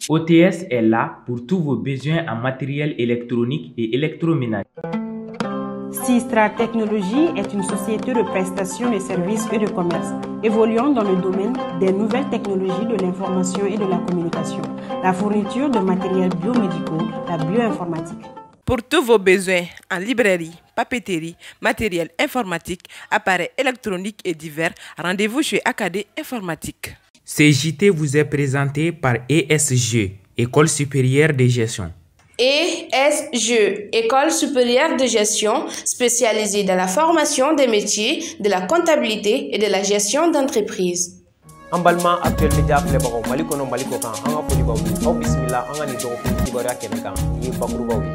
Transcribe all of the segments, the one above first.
OTS est là pour tous vos besoins en matériel électronique et électroménager. Sistra Technologies est une société de prestation de services et de commerce évoluant dans le domaine des nouvelles technologies de l'information et de la communication, la fourniture de matériels biomédicaux, la bioinformatique. Pour tous vos besoins en librairie, papeterie, matériel informatique, appareils électroniques et divers, rendez-vous chez AKD Informatique. CJT vous est présenté par ESG, École supérieure de gestion. ESG, École supérieure de gestion spécialisée dans la formation des métiers, de la comptabilité et de la gestion d'entreprise. An balima Actuel Media filɛbagaw, Mali kɔnɔ, Mali kɔ kan, an ka foli b'aw ye. Aw bisimila an ka nin dɔgɔkun kibaruya kɛnɛ kan. Nin ye bakurubaw ye.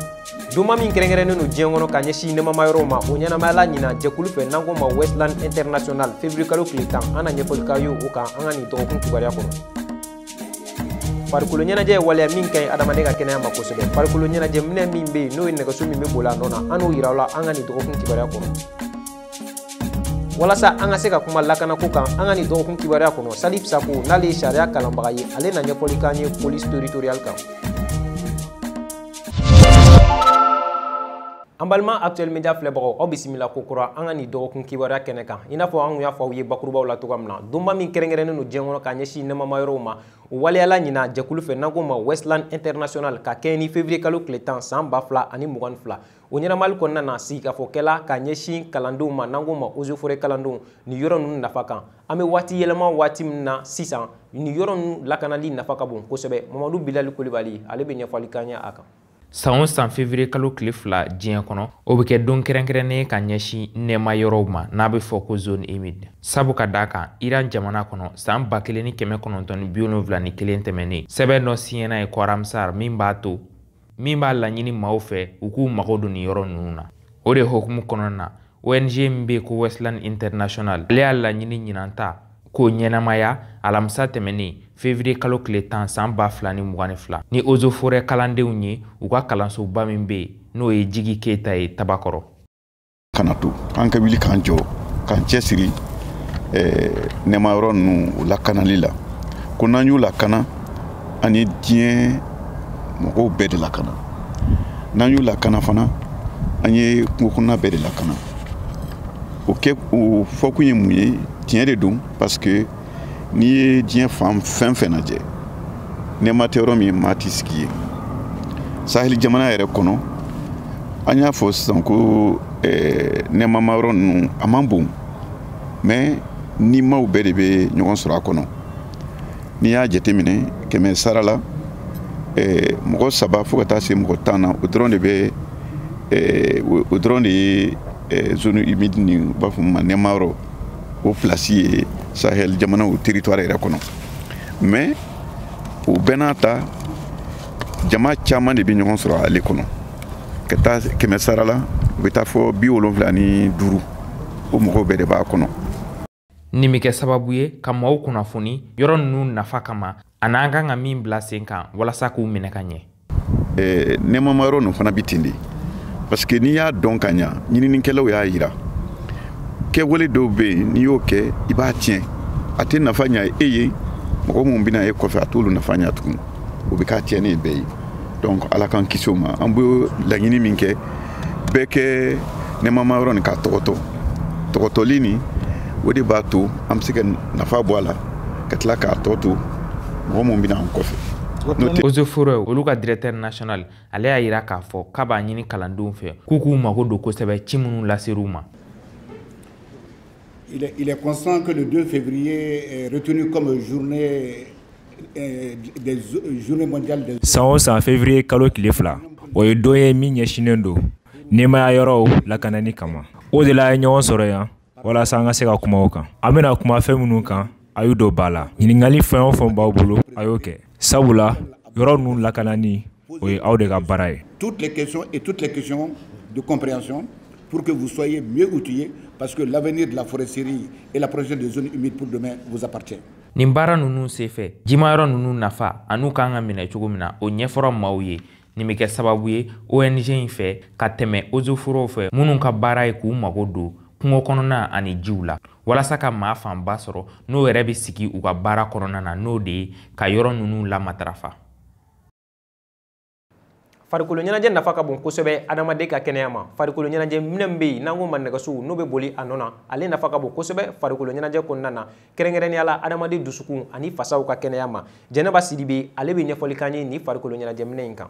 Donba min kɛrɛnkɛrɛnnen don diɲɛ kɔnɔ ka ɲɛsin nɛmama yɔrɔw ma, o ɲɛnamayala ɲinan jɛkulu fɛ n'an ko ma Westland International, février kalo tile 10. An na ɲɛfɔli k'aw ye o kan an ka nin dɔgɔkun kibaruya kɔnɔ. Farikolo ɲɛnajɛ ye waleya min ka ɲi adamaden ka kɛnɛya ma kosɛbɛ. Farikolo ɲɛnajɛ minɛ min bɛ yen, n'o ye nɛgɛso min bɛ boli a nɔ na, an n'o yira aw la an ka nin dɔgɔkun kibaruya kɔnɔ. Walasa an ka se ka kuma lakanako kan an ka nin dɔgɔkun kibaruya kɔnɔ, Salif Sako, n'ale ye sariya kalanbaga ye, ale na ɲɛfɔli k'an ye police territoriale kan. An balima Actuel Media filɛbagaw, aw bisimila ko kura an ka nin dɔgɔkun kibaruya kɛnɛ kan. I n'a fɔ an kun y'a fɔ aw ye bakurubaw la cogoya min na, donba min kɛrɛnkɛrɛnnen don diɲɛ kɔnɔ ka ɲɛsin nɛmama yɔrɔw ma, o waleyala ɲinan jɛkulu fɛ n'an ko ma Westland International, ka kɛɲɛ ni février kalo tile 10 san 2022. O ɲɛnamali kɔnɔna na, sigikafɔkɛla ka ɲɛsin kalandenw ma n'an ko ma eaux et forêts kalandenw, nin yɔrɔ ninnu nafa kan. An bɛ waati yɛlɛma waati min na sisan, nin yɔrɔ ninnu lakanali nafa ka bon kosɛbɛ. Mamadu Bilali Kulibali, ale bɛ ɲɛfɔli k'an ye a kan. San o san février kalo tile 2 diɲɛ kɔnɔ, o bɛ kɛ don kɛrɛnkɛrɛnnen ka ɲɛsin nɛɛma yɔrɔw ma n'a bɛ fɔ ko zone humide. Sabu ka d'a kan, Iran jamana kɔnɔ san 1971 tɛmɛnen, sɛbɛn dɔ siɲɛna ye ko Ramsar min b'a to min b'a laɲini maaw fɛ u k'u mago don nin yɔrɔ ninnu na. O de hukumu kɔnɔna na, ONG min bɛ yen ko Westland International, ale y'a laɲini ɲinan ta k'o ɲɛnamaya alamisa tɛmɛnen février kalo tile 10 san 2022 ni eaux et forêts kalandenw ye u ka kalansoba min bɛ yen, n'o ye Jigi Keyita ye Tabakɔrɔ. Kana to an ka wuli k'an jɔ k'an cɛsiri nɛɛma yɔrɔ ninnu o lakanali la, ko n'an y'u lakana, an ye diɲɛ mɔgɔw bɛɛ de lakana. N'an y'u lakana fana, an ye kungo kɔnɔna bɛɛ de lakana. O kɛ o fɔkun ye mun ye? Tiɲɛ de don, parce que n'i ye diɲɛ fan fɛn fɛn lajɛ, nɛɛma tɛ yɔrɔ min, maa t'i sigi yen. Sahel jamana yɛrɛ kɔnɔ, an y'a fɔ sisan ko nɛɛmama yɔrɔ ninnu a man bon, mais nimaw bɛɛ de bɛ ɲɔgɔn sɔrɔ a kɔnɔ. N'i y'a jateminɛ 100 sara la, mɔgɔ 3 fo ka taa se mɔgɔ 10 na, o dɔrɔn de bɛ o dɔrɔn de ye zone humide ni u b'a fɔ min ma nɛɛma yɔrɔ, o place ye Sahel jamanaw territoire yɛrɛ kɔnɔ. Mais o bɛɛ n'a ta, jama caman de bɛ ɲɔgɔn sɔrɔ ale kɔnɔ. Ka taa 100 sara la, u bɛ taa fɔ 75, o mɔgɔw bɛɛ de b'a kɔnɔ. Nin bɛ kɛ sababu ye ka maaw kunnafoni yɔrɔ ninnu nafa kama, a n'an kan ka min bila sen kan walasa k'u minɛ ka ɲɛ. Nɛɛmama yɔrɔ ninnu fana bɛ ten de, parce que n'i y'a dɔn ka ɲa, ɲininikɛlaw y'a yira kɛwale dɔw bɛ yen, n'i y'o kɛ i b'a tiɲɛ, a tɛ nafa ɲa e ye, mɔgɔ minnu bɛna e kɔfɛ a t'olu nafa ɲa tugun, o bɛ k'a tiɲɛnen ye bɛɛ ye. Donc Ala k'an kisi o ma. An bɛ laɲini min kɛ, bɛɛ kɛ nɛɛmama yɔrɔ nin k'a tɔgɔtɔ, tɔgɔtɔli nin o de b'a to an bɛ se ka nafa bɔ a la ka tila k'a tɔ to mɔgɔ minnu bɛna an kɔfɛ. Eaux et forêts olu ka directeur national, ale y'a yira k'a fɔ k'a b'a ɲini kalandenw fɛ k'u k'u mago don kosɛbɛ ci minnu laser'u ma. Il est constant que le 2 février est retenu comme journée, des journée mondiale des San o san février kalo tile 2, o ye don ye min ɲɛsinnen don nɛɛmaya yɔrɔw lakanani kama. O de la an ye ɲɔgɔn sɔrɔ yan walasa an ka se ka kuma o kan. An bɛna kuma fɛn minnu kan, a y'u don ba la. Ɲininkali fɛn o fɛn b'aw bolo, a y'o kɛ. Sabula yɔrɔ ninnu lakanani, o ye aw de ka baara ye. Toutes les questions et toutes les questions de compréhension pour que vous soyez mieux outillés, parce que l'avenir de la foresterie et la protection des zones humides pour demain vous appartient. Nin baara ninnu senfɛ, jimayɔrɔ ninnu nafa an'u kan ka minɛ cogo min na, o ɲɛfɔra maaw ye. Nin bɛ kɛ sababu ye ONG in fɛ ka tɛmɛ eaux et forêts fɛ minnu ka baara ye k'u mago don kungo kɔnɔna ani jiw la, walasa ka maa fanba sɔrɔ n'o yɛrɛ bɛ sigi u ka baara kɔnɔna na, n'o de ye ka yɔrɔ ninnu lamatarafa. Farikolo ɲɛnajɛ nafa ka bon kosɛbɛ adamaden ka kɛnɛya ma. Farikolo ɲɛnajɛ minɛn bɛ yen n'an ko ma nɛgɛso n'o bɛ boli a nɔ na, ale nafa ka bon kosɛbɛ farikolo ɲɛnajɛ kɔnɔna na, kɛrɛnkɛrɛnnenya la adamaden dusukun ani fasaw ka kɛnɛya ma. Jɛnɛba Sidibe ale bɛ ɲɛfɔli k'an ye nin farikolo ɲɛnajɛ minɛn in kan.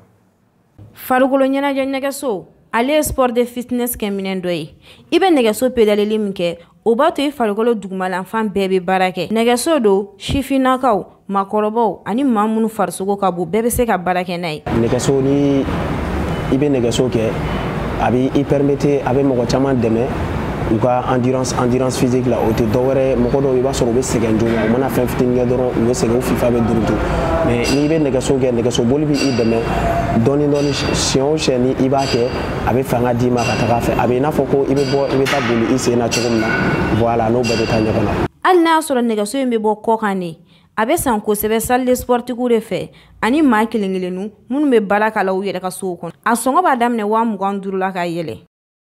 Farikolo ɲɛnajɛ nɛgɛso ale ye sport de fitness kɛ minɛn dɔ ye. I bɛ nɛgɛso pedaleli min kɛ, o b'a to i farikolo dugumalanfan bɛɛ bɛ baara kɛ. Nɛgɛso don sifinnakaw, maakɔrɔbaw ani maa minnu farisogo ka bon bɛɛ bɛ se ka baara kɛ n'a ye. Nɛgɛso, ni i bɛ nɛgɛso kɛ, a bɛ i permettre, a bɛ mɔgɔ caman dɛmɛ u ka endurance physique la. O tɛ dɔwɛrɛ ye, mɔgɔ dɔw i b'a sɔrɔ u bɛ sɛgɛn joona, u mana fɛn fitinin kɛ dɔrɔn u bɛ sɛgɛn, u fifa bɛ durutu. Mais n'i bɛ nɛgɛso kɛ, nɛgɛso boli bɛ i dɛmɛ dɔɔni dɔɔni, siɲɛ o siɲɛ ni i b'a kɛ, a bɛ fanga d'i ma ka taga fɛ. A bɛ i n'a fɔ ko i bɛ bɔ i bɛ taa boli i sen na cogo min na, voilà, n'o bɛɛ bɛ taa ɲɔgɔn na. Hali n'a y'a sɔrɔ nɛgɛso in bɛ bɔ kɔkan de, a bɛ san kosɛbɛ salle de sportigiw de fɛ ani maa kelen kelenninw minnu bɛ baara k'a la u yɛrɛ ka sow kɔnɔ. A sɔngɔ b'a daminɛ 25,000 la ka yɛlɛ,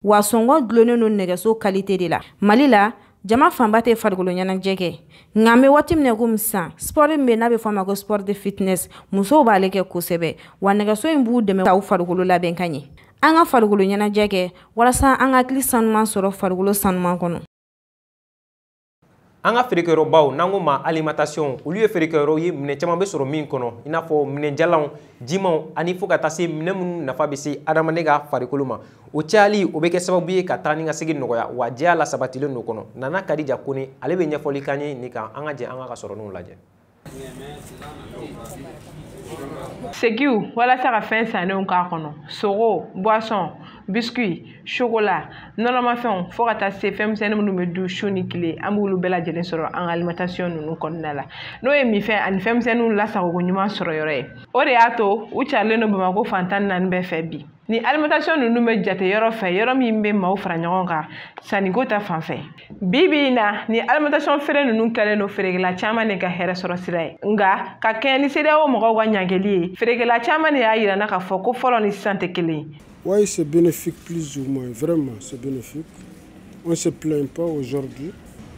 wa sɔngɔ dulonnen don nɛgɛso qualité de la. Mali la, jama fanba tɛ farikolo ɲɛnajɛ kɛ, nka an bɛ waati min na komi sisan, sport min bɛ yen n'a bɛ fɔ a ma ko sport de fitness, musow b'ale kɛ kosɛbɛ, wa nɛgɛso in b'u dɛmɛ k'u farikolo labɛn ka ɲɛ. An ka farikolo ɲɛnajɛ kɛ walasa an ka hakili sanuman sɔrɔ farikolo sanuman kɔnɔ. An ka feerekɛyɔrɔbaw n'an ko ma alimentation, olu ye feerekɛyɔrɔw ye minɛn caman bɛ sɔrɔ min kɔnɔ, i n'a fɔ minɛnjalanw, jimanw ani fo ka taa se minɛn minnu nafa bɛ se adamaden ka farikolo ma. O cayali o bɛ kɛ sababu ye ka taa ni ka segin nɔgɔya, wa jɛya la sabatilen don kɔnɔ. Nana Kadija Kone ale bɛ ɲɛfɔli k'an ye nin kan, an ka jɛ an ka sɔrɔninw lajɛ. Segiw walasa ka fɛn sannenw k'a kɔnɔ, sogo, boisson, biscuit, chocolat, nɔnɔmafɛnw fo ka taa se fɛn misɛnnin minnu bɛ dun su ni tile, an b'olu bɛɛ lajɛlen sɔrɔ an ka alimentation ninnu kɔnɔna la, n'o ye minfɛn ani fɛn misɛnninw lasagoko ɲuman sɔrɔ yɔrɔ ye. O de y'a to u carilen don Bamakɔ fan 14 bɛɛ fɛ bi. Ni alimentation ninnu bɛ jate yɔrɔ fɛ, yɔrɔ min bɛ maaw fara ɲɔgɔn kan sanniko ta fan fɛ. Bi bi in na, ni alimentation feere ninnu kɛlen don feerekɛla caman de ka hɛrɛ sɔrɔ sira ye, nka ka kɛɲɛ ni CEDEAO mɔgɔw ka ɲangeli ye, feerekɛla caman de y'a yira n na k'a fɔ ko fɔlɔ ni sisan tɛ kelen ye. Oui, c'est bénéfique plus ou moins, vraiment, c'est bénéfique. On ne se plaint pas aujourd'hui.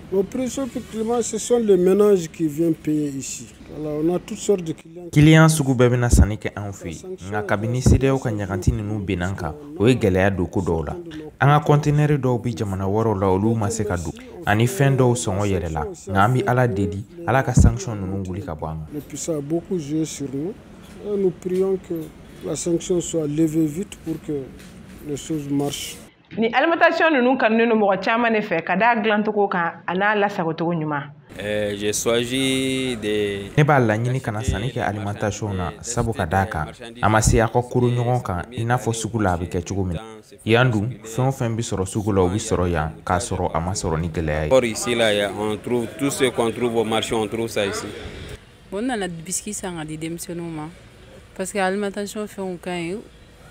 Nos prix sont effectivement, ce sont les ménages qui viennent payer ici. Voilà, on a toutes sortes de clients. Clients sugu bɛɛ bɛna sanni kɛ anw fɛ yen, nka kabini CEDEAO ka ɲaganti ninnu benna an kan, o ye gɛlɛya don ko dɔw la. An ka kɔntenɛri dɔw bɛ jamana wɛrɛw la, olu ma se ka don, ani fɛn dɔw sɔngɔ yɛlɛla, nka an bɛ Ala deli, Ala ka sanction ninnu wuli ka bɔ an kan. Et puis ça a beaucoup joué sur nous. Et nous prions que la sanction soit levée vite pour que les choses marchent. Ni alimentation ninnu kanunen don mɔgɔ caman de fɛ ka d'a dilancogo kan a n'a lasagocogo ɲuman. Ne b'a laɲini ka na sanni kɛ alimentation na, sabu ka d'a kan a ma se a ka koro ɲɔgɔn kan i n'a fɔ sugu la a bɛ kɛ cogo min na. Yan dun, fɛn o fɛn bɛ sɔrɔ sugu la, o bɛ sɔrɔ yan k'a sɔrɔ a ma sɔrɔ ni gɛlɛya ye. Or ici là, on trouve tout ce qu'on trouve au marché, on trouve ça ici. Bon, n nana biscuit san ka di denmisɛnninw ma parce que alimentation fɛnw ka ɲi,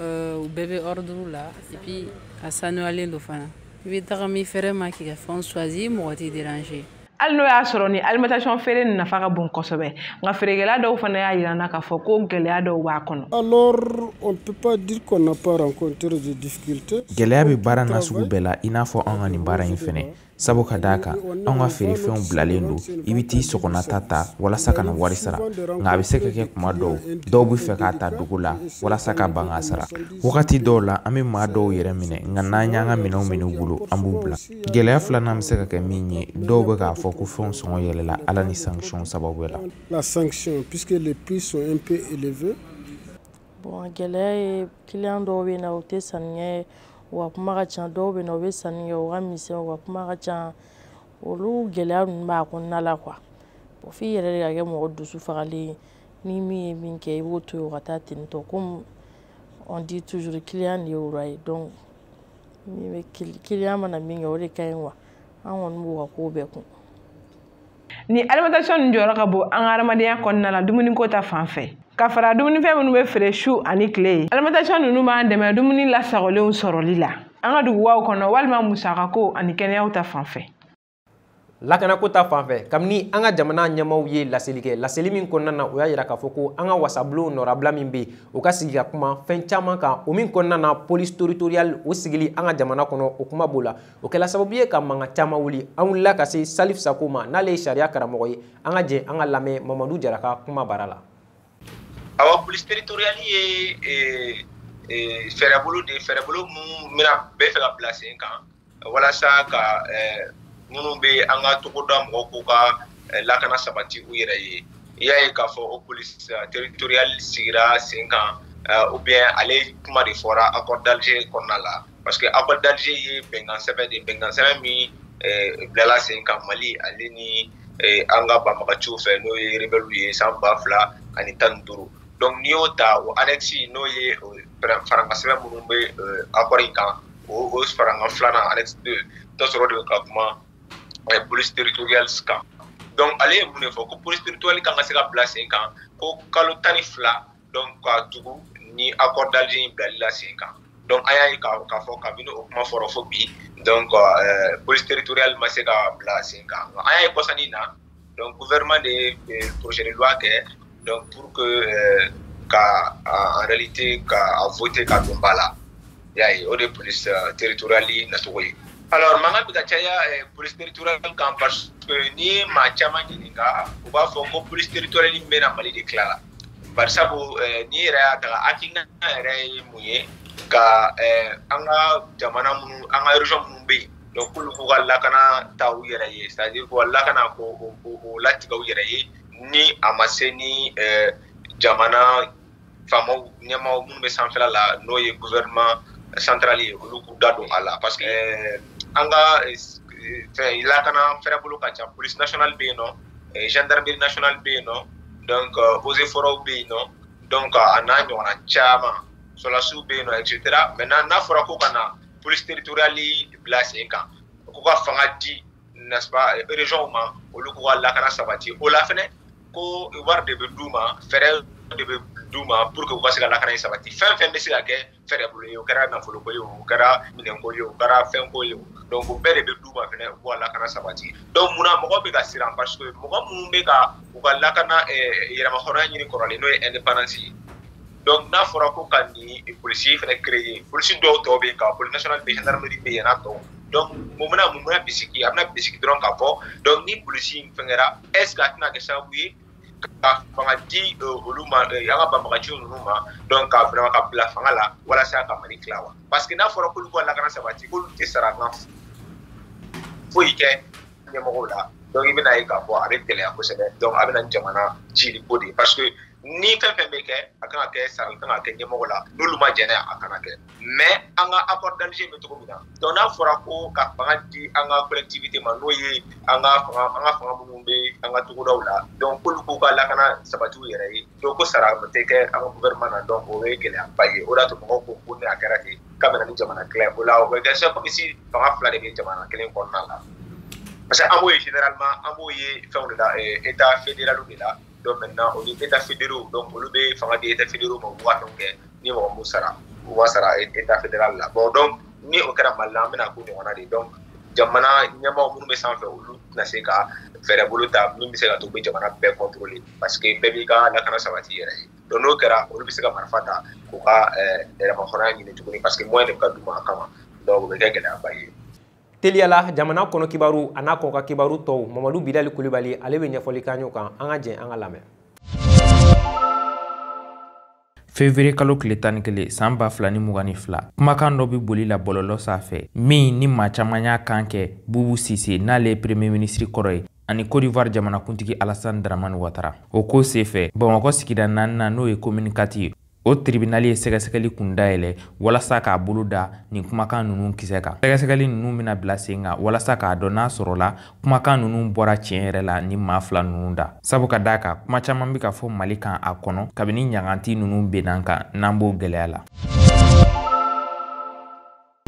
u bɛɛ bɛ ordre la et puis a sanuyalen don fana. I bɛ taga min fɛrɛ ma k'i ka fɛnw choisir, mɔgɔ t'i déranger. Hali n'o y'a sɔrɔ ni alimentation feere nin nafa ka bon kosɛbɛ, nka feerekɛla dɔw fana y'a yira n na k'a fɔ ko gɛlɛya dɔw b'a kɔnɔ. Alors, on ne peut pas dire qu'on n'a pas rencontré de difficultés. Gɛlɛya bɛ baara nasugu bɛɛ la, i n'a fɔ anw ka nin baara in fɛnɛ, sabu ka d'a kan anw ka feerefɛnw bilalen don, i bɛ t'i sɔgɔnata ta walasa ka na wari sara, nka a bɛ se ka kɛ kuma dɔw, dɔw bɛ fɛ k'a ta dogo la walasa ka ban k'a sara. Wagati dɔw la an bɛ maa dɔw yɛrɛ minɛ, nka n'an y'an ka minɛnw minɛ u bolo, an b'u bila. Gɛlɛya filanan bɛ se ka kɛ min ye, dɔw bɛ k'a fɔ ko fɛnw sɔngɔ yɛlɛla Ala ni sanction sababu la. La sanction, puisque les prix sont un peu élevés. Bon, gɛlɛya ye client dɔw bɛ na, u tɛ sanni kɛ, u ka kuma ka ca. Dɔw bɛ na, u bɛ sanni kɛ, u ka misɛn, u ka kuma ka ca. Olu gɛlɛya ninnu b'a kɔnɔna la quoi. Bon, f'i yɛrɛ de ka kɛ mɔgɔ dusu fagalen ye, ni min ye min kɛ, i b'o to yen o ka taa ten tɔ. Comme on dit toujours, client de ye roi ye, donc min bɛ client mana min kɛ, o de ka ɲi quoi. An kɔni b'u ka ko bɛɛ kun. Ni alimentation ninnu jɔyɔrɔ ka bon an ka adamadenya kɔnɔna la dumuniko ta fan fɛ. Ka fara dumunifɛn minnu bɛ feere su ani tile ye, alimentation ninnu b'an dɛmɛ dumuni lasagolenw sɔrɔli la an ka dugubaw kɔnɔ, walima musakako ani kɛnɛyaw ta fan fɛ. Lakanako ta fan fɛ, kabini an ka jamana ɲɛmaaw ye laseli kɛ, laseli min kɔnɔna na, o y'a yira k'a fɔ ko an ka wasabulon nɔrabila min bɛ yen, o ka sigi ka kuma fɛn caman kan, o min kɔnɔna na police territoriale o sigili an ka jamana kɔnɔ, o kuma b'o la. O kɛla sababu ye ka mankan caman wuli. An wulila ka se Salif Sako ma, n'ale ye sariya karamɔgɔ ye. An ka jɛ an ka lamɛn Mamadu Jara ka kuma baara la. Awa, police territoriale ye fɛɛrɛbolo de fɛɛrɛbolo mun bɛna bɛɛ fɛ ka bila sen kan walasa ka minnu bɛ an ka togoda mɔgɔw k'u ka lakana sabati u yɛrɛ ye. I y'a ye k'a fɔ o police territoriale sigira sen kan ou bien ale kuma de fɔra accord d'Alger kɔnɔna la, parce que accord d'Alger ye bɛnkan sɛbɛn de, bɛnkan sɛbɛn min bilala sen kan Mali ale ni an ka banbagaciw fɛ, n'o ye rebelles ye san 2015. Donc n'i y'o ta o annexe n'o ye farankan sɛbɛn minnu bɛ accord in kan, o farankan filanan annexe 2, i bɛ t'a sɔrɔ o de bɛ ka kuma police territoriale kan. Donc ale ye mun de fɔ, ko police territoriale kan ka se ka bila sen kan ko kalo 12, donc ka tugu ni accord d'Alger in bilali la sen kan. Donc an y'a ye k'a fɔ kabini o kuma fɔra fo bi, donc police territoriale ma se ka bila sen kan. An y'a ye kɔsani na, donc gouvernement de ye projet de loi kɛ, donc pour que ka en réalité ka voter ka don ba la. I y'a ye, o de ye police territoriale nacogo ye. Alors mankan bɛ ka caya police territoriale kan, parce que n'i ye maa caman ɲininka, u b'a fɔ ko police territoriale in bɛna Mali de tila la. Bari sabu n'i yɛrɛ y'a ta, hakilina yɛrɛ ye mun ye, ka an ka jamana minnu, an ka région minnu bɛ yen, donc k'olu k'u ka lakana ta u yɛrɛ ye, c'est à dire k'u ka lakana k'o latigɛ u yɛrɛ ye, ni a ma se ni jamana faamaw ɲɛmaaw minnu bɛ sanfɛla la, n'o ye gouvernement central ye, olu k'u da don a la. Parce que an ka fɛn lakana fɛɛrɛbolo ka ca, police nationale bɛ yen nɔ, gendarmerie nationale bɛ yen nɔ, donc eaux et forêts bɛ yen nɔ, donc a n'a ɲɔgɔnna caman, sɔrɔdasiw bɛ yen nɔ, et cetera. Maintenant n'a fɔra ko ka na police territoriale bila sen kan, k'u ka fanga di, n'est-ce pas, région ma, olu k'u ka lakana sabati, o la fɛnɛ ko wari de bɛ d'u ma, fɛɛrɛ de bɛ d'u ma pour que u ka se ka lakana in sabati. Fɛn fɛn bɛ se ka kɛ fɛɛrɛ bolo ye, o kɛra nafoloko ye, o kɛra minɛnko ye, o kɛra fɛnko ye, donc o bɛɛ de bɛ d'u ma fɛnɛ u k'u ka lakana sabati. Donc munna mɔgɔw bɛ ka siran? Parce que mɔgɔ minnu bɛ ka u ka lakana yɛrɛmahɔrɔnya ɲini kɔrɔlen, n'o ye indépendance ye. Donc n'a fɔra ko ka nin polisi fɛnɛ créer, polisi dɔw tɔ bɛ yen, ka police nationale bɛ yen, gendarmerie bɛ yen, n'a tɔw. Donc mun bɛna bisigi, a bɛna bisigi dɔrɔn k'a fɔ donc ni polisi in fɛngɛra, est ce que a tɛna kɛ sababu ye ka fanga di olu ma, an ka banbagaciw ninnu ma, donc ka vraiment ka bila fanga la walasa ka Mali tila wa? Parce que n'a fɔra k'olu ka lakana sabati, k'olu tɛ sara kan foyi kɛ ɲɛmɔgɔw la, donc i bɛna ye k'a fɔ a bɛ gɛlɛya kosɛbɛ. Donc a bɛna ni jamana cili ko de ye, parce que ni fɛn fɛn bɛ kɛ, a kan ka kɛ sarali kan ka kɛ ɲɛmɔgɔ la, n'olu ma jɛn n'a ye, a kana kɛ. Mais an ka accord d'Alger bɛ cogo min na, donc n'a fɔra ko ka fanga di an ka collectivité ma, n'o ye an ka fanga minnu bɛ an ka togodaw la, donc k'olu k'u ka lakana sabati u yɛrɛ ye, donc ko sara tɛ kɛ an ka gouvernement na, donc o ye gɛlɛyaba ye. O de y'a to mɔgɔw ko ko ni a kɛra ten k'a bɛna ni jamana kila ye. O la o bɛ kɛ c'est comme si fanga fila de bɛ jamana kelen kɔnɔna la, parce que an b'o ye généralement, an b'o ye fɛnw de la, état fédéral de la. Donc maintenant o ni état fédéraux, donc olu bɛ fanga di état fédéraux ma, u b'u ka fɛnw kɛ, ni mɔgɔ m'u sara, u b'a sara état fédéral la. Bon donc ni o kɛra Mali la, an bɛna k'o ɲɔgɔnna de. Donc jamana ɲɛmaaw minnu bɛ sanfɛ, olu tɛna se ka fɛɛrɛ bolo ta min bɛ se ka to u bɛ jamana bɛɛ contrôler, parce que bɛɛ b'i ka lakana sabati i yɛrɛ ye. Donc n'o kɛra, olu bɛ se ka marifa ta k'u ka yɛrɛmahɔrɔnya ɲini tuguni, parce que moyen de bɛ ka d'u ma a kama, donc o bɛ kɛ gɛlɛyaba ye. Teliyala jamana kɔnɔ kibaru a n'a kɔ ka kibaru tɔw, Mamadu Bilali Kulibali ale bɛ ɲɛfɔli k'an y'o kan, an ka jɛ an ka lamɛn. Février kalo tile 11 san 2022, kumakan dɔ bɛ boli la bɔlɔlɔ sanfɛ min ni maa caman y'a kan kɛ Boubou Cissé, n'ale ye premier ministre kɔrɔ ye, ani Côte d'Ivoire jamanakuntigi Alassane Dramane Ouattara. O ko senfɛ, Bamakɔ sigida 4nan n'o ye commune 4 ye, o tribunal ye sɛgɛsɛgɛli kun dayɛlɛ walasa k'a bolo da nin kumakan ninnu kisɛ kan. Sɛgɛsɛgɛli ninnu bɛna bila sen kan walasa k'a dɔn n'a sɔrɔla kumakan ninnu bɔra tiɲɛ yɛrɛ la ni maa fila ninnu da. Sabu ka d'a kan, kuma caman bɛ ka fɔ Mali kan a kɔnɔ kabini ɲaganti ninnu benn'an kan, n'an b'o gɛlɛya la.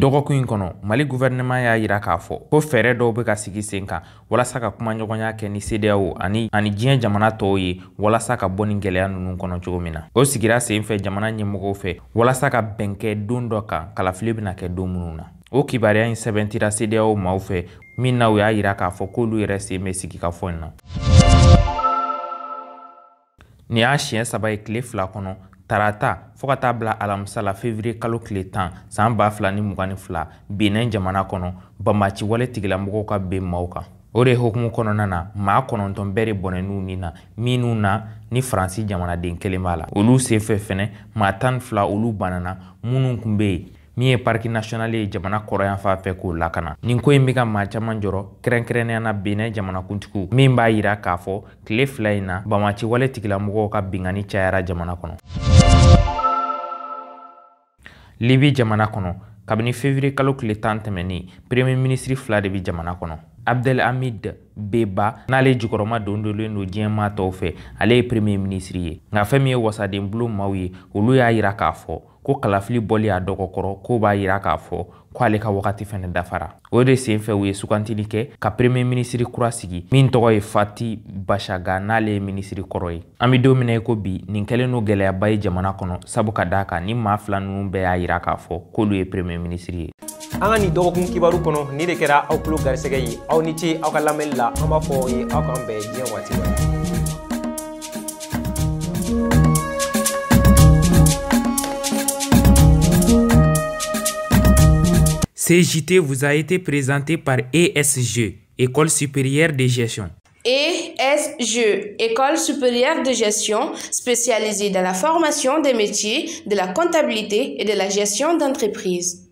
Dɔgɔkun in kɔnɔ, Mali gouvernement y'a yira k'a fɔ ko fɛɛrɛ dɔw bɛ ka sigi sen kan walasa ka kumaɲɔgɔnya kɛ ni CEDEAO ani diɲɛ jamana tɔw ye walasa ka bɔ nin gɛlɛya ninnu kɔnɔ cogo min na. O sigira sen fɛ jamana ɲɛmɔgɔw fɛ walasa ka bɛn kɛ don dɔ kan kalafili bɛna kɛ don minnu na. O kibaruya in sɛbɛntira CEDEAO maaw fɛ min na u y'a yira k'a fɔ k'olu yɛrɛ sen bɛ sigikafɔ in na. Nin y'a siɲɛ 3 ye tile 2 kɔnɔ, tarata fo ka taa bila alamisa la février kalo tile 10 san 2022, Benin jamana kɔnɔ, banbaciwale tigilamɔgɔw ka ben maaw kan. O de hukumu kɔnɔna na, maa 9 bɛɛ de bɔnɛn'u ni na, minnu na ni Faransi jamanaden kelen b'a la. Olu senfɛ fɛnɛ, maa 12 olu banana minnu kun bɛ yen min ye parc national ye jamana kɔrɔyanfan fɛ k'o lakana. Nin ko in bɛ ka maa caman jɔrɔ, kɛrɛnkɛrɛnnenya na Benin jamanakuntigiw, min b'a yira k'a fɔ tile 2 in na banbaanci wale tigilamɔgɔw ka binkanni cayara jamana kɔnɔ. Libi jamana kɔnɔ, kabini février kalo tile 10 tɛmɛnen, premier ministre 2 de bɛ jamana kɔnɔ. Abdelhamid Beba, n'ale jukɔrɔma dondolen don diɲɛ maa tɔw fɛ, ale ye premier ministre ye. Nka fɛn min ye wasaden bulon maaw ye, olu y'a yira k'a fɔ ko kalafili bɔli a dɔgɔkɔrɔ, k'o b'a yira k'a fɔ ko ale ka wagati fɛnɛ dafara. O de senfɛ u ye sugantili kɛ ka premier ministre kura sigi min tɔgɔ ye Fati Bashaga, n'ale ye ministre kɔrɔ ye. An bɛ don min na i ko bi, nin kɛlen don gɛlɛyaba ye jamana kɔnɔ, sabu ka d'a kan ni maa 2 ninnu bɛɛ y'a yira k'a fɔ k'olu ye premier ministre ye. An ka nin dɔgɔkun kibaru kɔnɔ, nin de kɛra aw tulo garisɛgɛ ye. Aw ni ce aw ka lamɛnni la, an b'a fɔ aw ye aw k'an bɛn diɲɛ waati wɛrɛ. CJT vous a été présenté par ESG, École supérieure de gestion. ESG, École supérieure de gestion, spécialisée dans la formation des métiers, de la comptabilité et de la gestion d'entreprise.